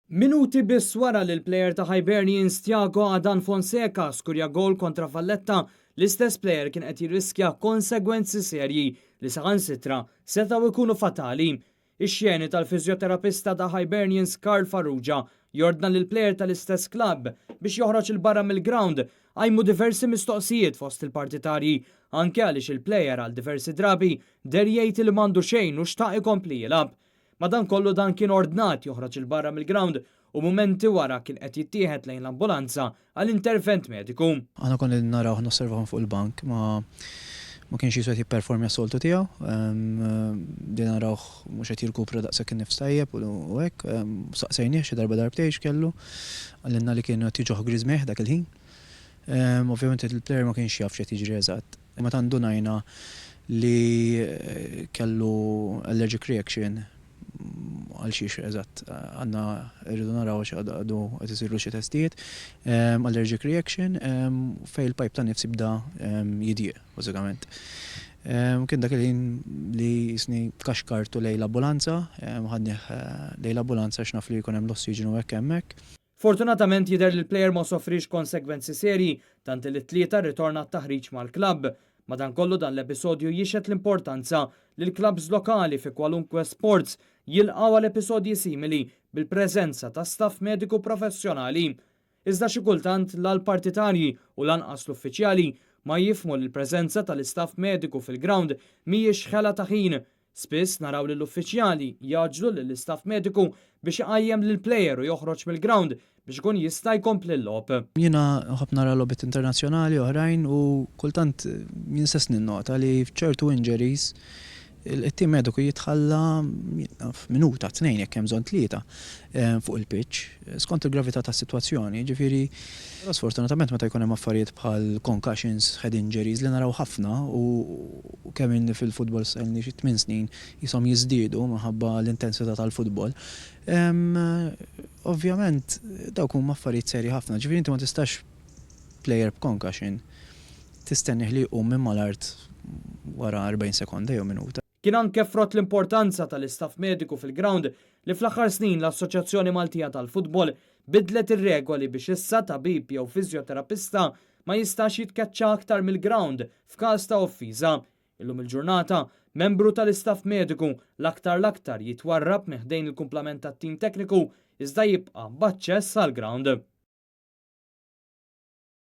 Minuti biss wara li l-plejer ta' Hibernians Tiago Adan Fonseca skurja gol kontra Valletta, l-istess plejer kien qed jirriskja konsegwenzi serji li saħansitra setgħu jkunu fatali. Ix-xeni tal-fiżjoterapista ta' Hibernians Karl Farrugia jordna lill-plejer tal-istess klabb biex joħroġ 'il barra mill-grawnd qajmu diversi mistoqsijiet fost il-partitarji, anke għaliex il-plejer għal diversi drabi deher jgħid li m'għandu xejn u xtaq ikompli jilgħab. Madankollu dan kien ordnat joħroġ 'il barra mill-grawnd u mumenti wara kien qed jittieħed lejn l-ambulanza għal intervent mediku. Aħna konna qegħdin narawh nosservawh minn fuq il-bank ma ma kienx qisu qed jipperformja s-soltu tiegħu. Bdejna narawh mhux qed jirkupra daqshekk in-nifs tajjeb u hekk. Saqsejnih xi darba darbtejn x'kellu. Qalilna li kien qed jiġuh griżmejh dak il-ħin. Ovvjament il-plejer ma kienx jaf x'qed jiġri eżatt. Meta ndunajna li kellu allergic reaction għal xiex eżatt għandna rridu naraw għax għadu qed isirlu xi testijiet, allergic reaction fejn il-pajp tan-nifs jibda jidjieq bażikament. Kien dak il-ħin li jisni kaxkartu lejn l-ambulanza, ħadnih lejn l-ambulanza għax naf li jkun hemm l-ossiġenu hekk hemmhekk. Fortunatament jidher li l-plejer ma sofriex konsegwenzi serji tant li t-Tlieta rritorna għat-taħriġ mal-klabb. Madankollu dan l-episodju jixhed l-importanza li l-klabbs lokali fi kwalunkwe sports jilqgħu għal episodji simili bil-preżenza ta' staff mediku professjonali. Iżda xi kultant la l-partitarji u lanqas l-uffiċjali ma jifhmu li l-preżenza tal-istaff mediku fil-grawnd mhijiex ħela ta' ħin. Spiss naraw lill-uffiċjali jgħaġġlu lill-istaff mediku biex iqajjem lill-plejer u joħroġ mill-grawnd biex ikun jista' jkompli l-logħob. Jiena nħobb nara logħbiet internazzjonali oħrajn u kultant jien stess ninnota li f'ċertu injuries it-tim mediku jitħalla minuta, tnejn jekk hemm bżonn tlieta fuq il-pitch skont il-gravità tas-sitwazzjoni. Jiġifieri, però sfortunatament meta jkun hemm affarijiet bħal concussions, head injuries li naraw ħafna u kemm ilni fil-futbol issa ilni xi tmien snin qishom jiżdiedu minħabba l-intensità tal-futbol. Ovvjament dawk huma affarijiet serji ħafna, ġifieri inti ma tistax plejer b'concussion tistennih li jqum minn mal-art wara 40 sekonda jew minuta. Kien anke frott l-importanza tal-istaff mediku fil-grawnd li fl-aħħar snin l-Assoċjazzjoni Maltija tal-Futbol bidlet ir-regoli biex issa tabib jew fiżjoterapista ma jistax jitkeċċa aktar mill-grawnd f'każ ta' offiża. Illum il-ġurnata, membru tal-istaff mediku l-aktar l-aktar jitwarrab minn ħdejn il-kumplament tat-tim tekniku iżda jibqa' b'aċċess għall-grawnd.